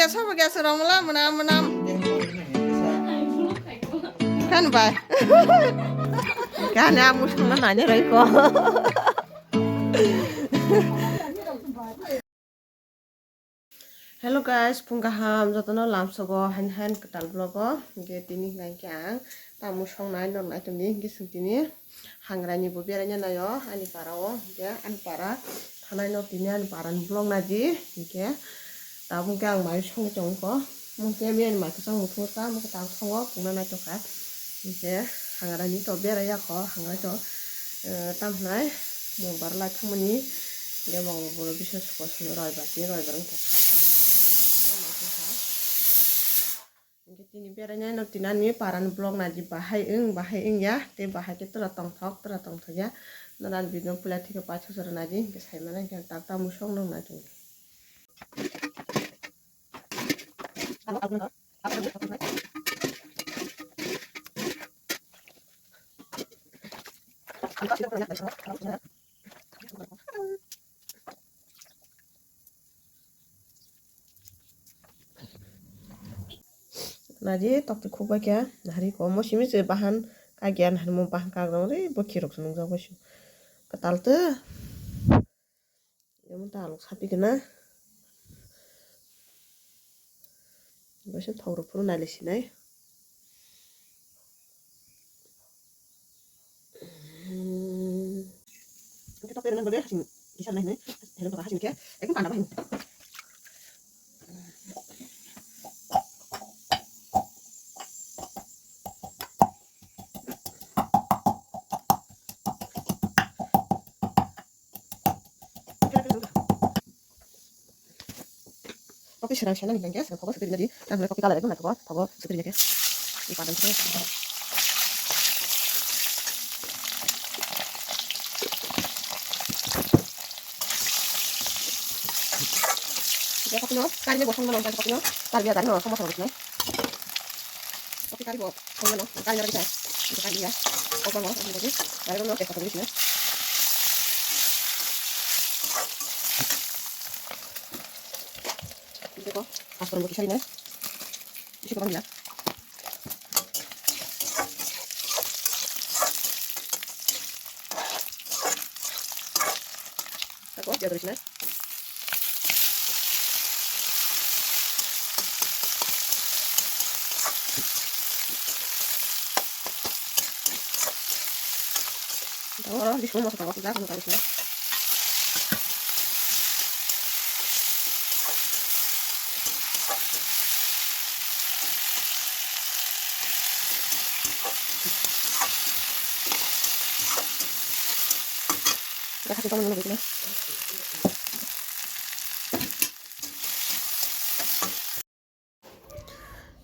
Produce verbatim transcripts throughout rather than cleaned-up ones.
Sabo gas rong mula muna muna. Kan bai. Kan ya musang na nanya roi ko. Hello guys, phung kaham jotono lamsogo hain hain kwtal vlog o. Hingke tini hingke ang tamo songnai nongnai tongdi hingke chwng tini hangrani bo beraina naio ani para o. Hingke ani para thanai no tini ani para ni vlog naidi hingke tabuk hingke ang mai songwi tongkho. Mungke bini mai kwchang muthungkha mungke tang songo pungna naitokha. Hingke hangrani to beraiya kho hangrai to, eh, tamhinai mungbar lai thangmani hingke mung boro bisa suko sunu roibar tini roibar wngkha. Hingke tini berainai no tini ani parani vlog naidi bahai wng bahai wngya tei bahai khe tora tongthok tora tongthokya norani video puila thikhe paithak jora naidi hingke saimano hingke tak tamo song nang nai tongo. Naidi tokti khukbai khe nahari ko mo simi se bahan kagya nahari mo bahan kagra ri bo khirok se nungjak bai su kwtal te. Emo ta alok sapi kena. Bosen thok rok phuru nai le sinai. Ini tok ini bade hasing kisar nai nai. Hello baka hasing kya. Ekdom panda bahini. Tapi serang sana nih guys, kopi color itu nggak kopi, kopi sudah ya. Ini padan saya. Ya kopi no, kari bosong mana kopi no, kari ya kari no, sama sama gitu. Kopi kari bo, sama no, kari no bisa, bisa kari ya. Kopi no, kopi no, kari no, kopi no. Ito ko, pastor mo kisari na. Isi ko pamila. Ako, dia terus na. Oro, di semua masuk tangkap juga, kamu tahu sih. Udah kasih kamu dulu gitu.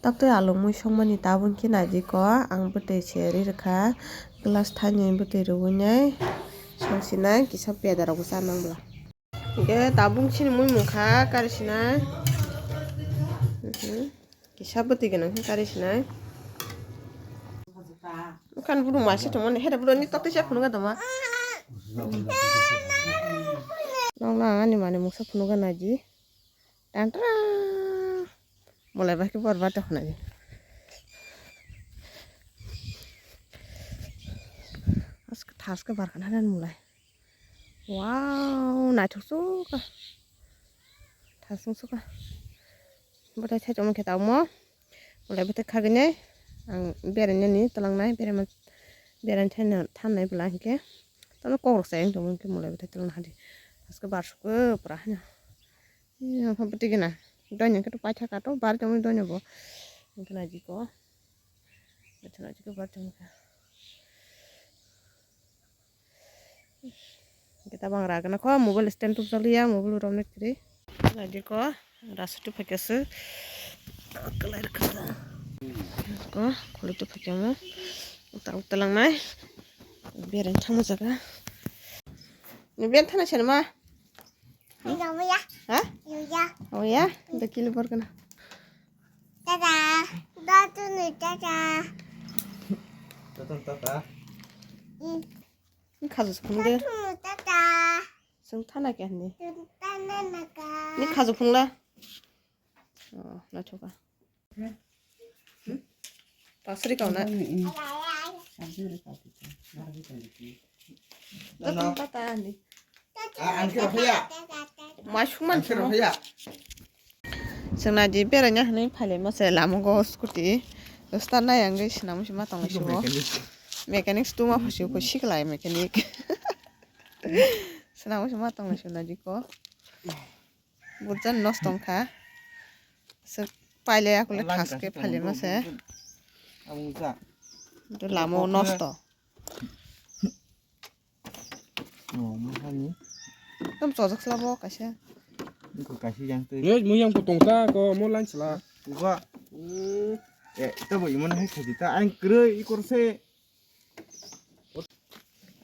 Taktwi alumwi songmani tabuk khe naidi ko, ang bwtwi se ri rwkha, glass thainwi bwtwi rwui nai songsinai kisa peda rok bwsa nang bwla. Hwnkhe tabuk chini mui mungkha kari sinai. Mhm. Kisa bwtwi gwnang khe kari sinai. Bwkhani bwrwi masa tongmani, hera bwrwi ni taktwi se phunukha tongma. Nokno ang ani manwi mungsa phunukha naidi. Tantra. Mulai bai khe bor bata khwnai. Aske thaske bar kana mulai. Wow, naithok suka. Thasung suka. Bwtai thai tongma khe tamo. Mulai bwtai khagini. Ang berainani twlangnai, beraima, beraini thanai bwla hinkhe. Tamo kokrok sai wng tongmo hinkhe mulai bwtai twlangna hadi. Aske bar suka pura hanya. Ee, ang pha bwtwi gana. Doini khe to paitha kato, bar tongwi doini bo. Wngkha na jiko. Wngkha na jiko bar tongwi kha. Kita bang ragana kho, mobile stand tup jaliya, mobile romne kiri. Na jiko, rasuti phakyasu. Kalai rwkha. Ko, kholi tu phakyamo. Uta uta langnai. Beren thangma jaga. Ni ben thana sen ma? Yoya. Ha? Yoya. Oh ya, da kili bor kana. Tata. Da tu ni tata. Tata tata. Mm. Ni khajo sung de. Tata. Sung thana ke ni. Tata na ka. Ni khajo phungla. Oh, naithoka. Pasri kau na. Ano. Tata ni. Masuk man. Sengna di beraina hani phale mase lamo go scooty. Dosta nai ang sinamu sima tong lai subo. Mechanic stuma phasi ko siklai mechanic. Sinamu sima tong lai suna di ko. Burjan nos tong kha. Se paile akule thaske phale mase. Amungsa. Itu lamo nosto. Oh, mahani. Tam chojak sla bo kaisa. Iko kaisa yang tei. Ye, mo yang potong ta ko mo lain sla. Uga. Hmm. Eh, ito bo imon hai khaji ta ang kroi ikor se.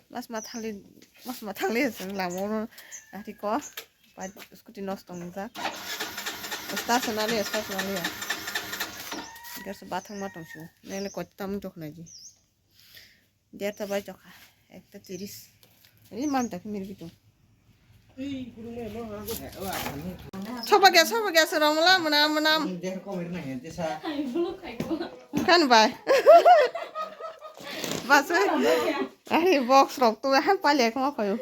Mas ma thangli, mas ma thangli sing lamo no. Ati ko. Pa scooty nos tong jak. Stasonali, stasonali ya. Gas bathang ma tong su. Nele ko tam jok naji. Derta bai jokha, ekta tiris. Ani mam ta khimir bitung. Soba gas, soba gas, rong la, manam, manam. Kan bai. Bas, eh. Ani box rok tu, han pali ek ma payo.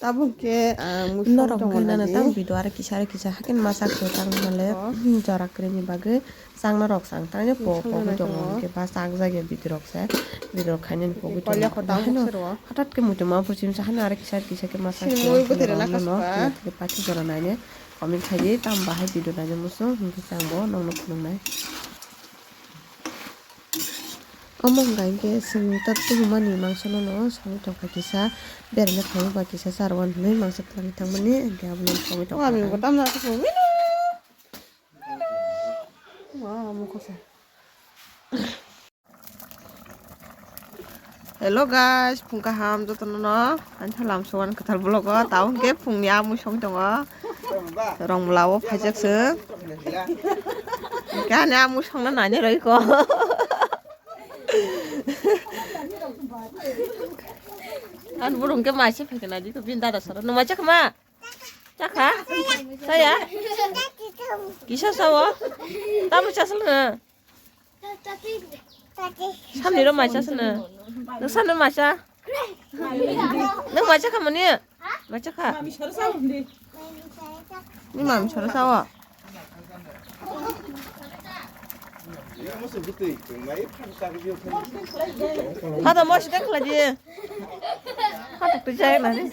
Tabuk khe, ah, musong norok tongo hwnkhe nana naidi. Tang video aro kisa aro kisa hakin masa khe tang male. Oh. Hmm, jora kwrwini bagwi chang norok chang tang po po tongo. Hwnkhe ba chak jak ya video rok se video rok khainani pogwi tongo. Haino hatat khe muitu ma phuchim sa haino aro kisa kisa khe masa khe norok no khe pathi jora naine comment khaidi tam bahai video naine muchung hwnkhe chang bo nokno phunuknai. Omo hwnka hinkhe chwng ta tubumani mangso no songwi tongkha kisa, beraina thangwi ba kisa charwan hinwi mangso twlangwi thangmani hinkhe abono songwi tongkha. Hello guys, phung kaham jotono no. Ani thalam sugan kwthar vlog o, tao hwnkhe phungni amui song tongo. Rongmla o phaijak se. Gani amui songna nani roi ko. Ani burung ke maise phaikhe nadi ko bin dada sara. No macha khama? Chakha? Saya? Kisa sawo? Tamu chasal na? Samni ro macha sana. Nang sana macha? Nang macha kha mani? Macha kha. Ni mami sara sawo. Hada mo sita khlai di. Hada tu jai na ni.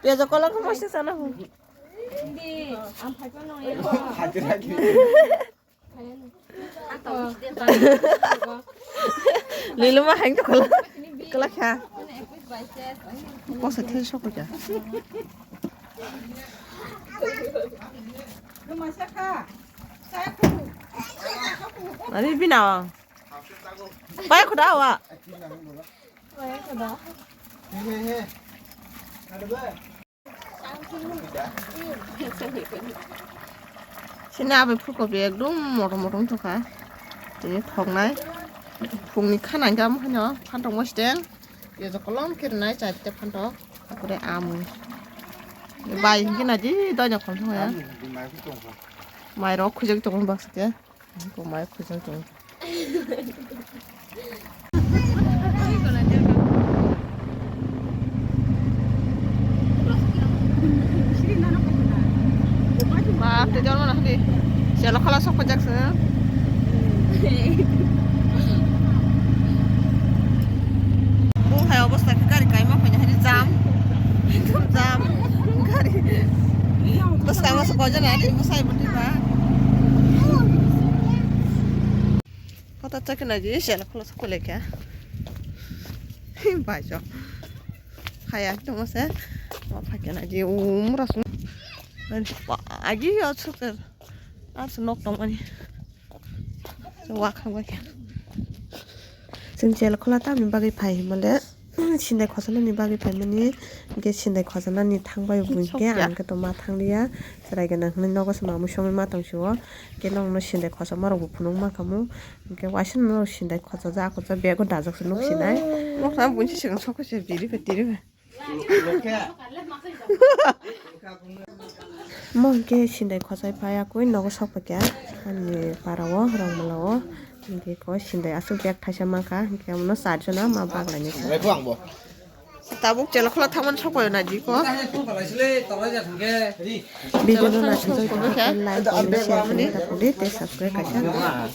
Piajo kolok mo sita sana hu. Lilo ma hang to kala. Kala kha. Kosa thil sok kha. Ani binawa. Pai khuda wa. Sini abai phulkopi ekdom motom motom wngtongkha. Tini thoknai. Phungni khana hwnkhe omo haino phantok mosteng. Piyaj kolom khe rwnai charta phantok. Takore amui. Bai hwnkhe naidi doina khom thangya. Mairok khujak tongo baksa khe. Bo mai khujak tongo. Bap, tei jormo na hadi. Selo khala sok pajak se. Bo hai obostha khe gari kaima phaina hadi jam. Ekdom jam. Gari. Bwskango se koijon ari bwsai bwtwi ba. Kota chakhe naidi sela khula sokole khe. Baijo. Haya tongma se. Ma phakhe naidi umra sung. Agi yo chukar. Ar se nok tongmani. Wakhang bai khe. Chwng sela khula tamni bagwi phai himale. Sindai khosanani bagwi phaimani, hwnkhe sindai khosanani thangbai bo hwnkhe ang khe to ma thangliya, chwrai gana hwnwi nogo se mamwi songwi ma tong sio, hwnkhe nokno sindai khosama rokbo phunuk ma khamu, hwnkhe waisa norok sindai khosa ja akosa bego dajak se nuk sinai. Nokha buini swkang sokha se biri bai tiri bai. Mo hwnkhe sindai khosai phai akui nogo sok paikha ani para o Rongmala o. Hwnkhe ko sindai aswk bag thaisa mankha, hwnkhe omono charjona ma baglainai kha. Tabuk chela khula thamani sok paio naidi ko. Video no naisingwi tongkha khe like, comment, share khaina ta pudi tei subscribe kaisa.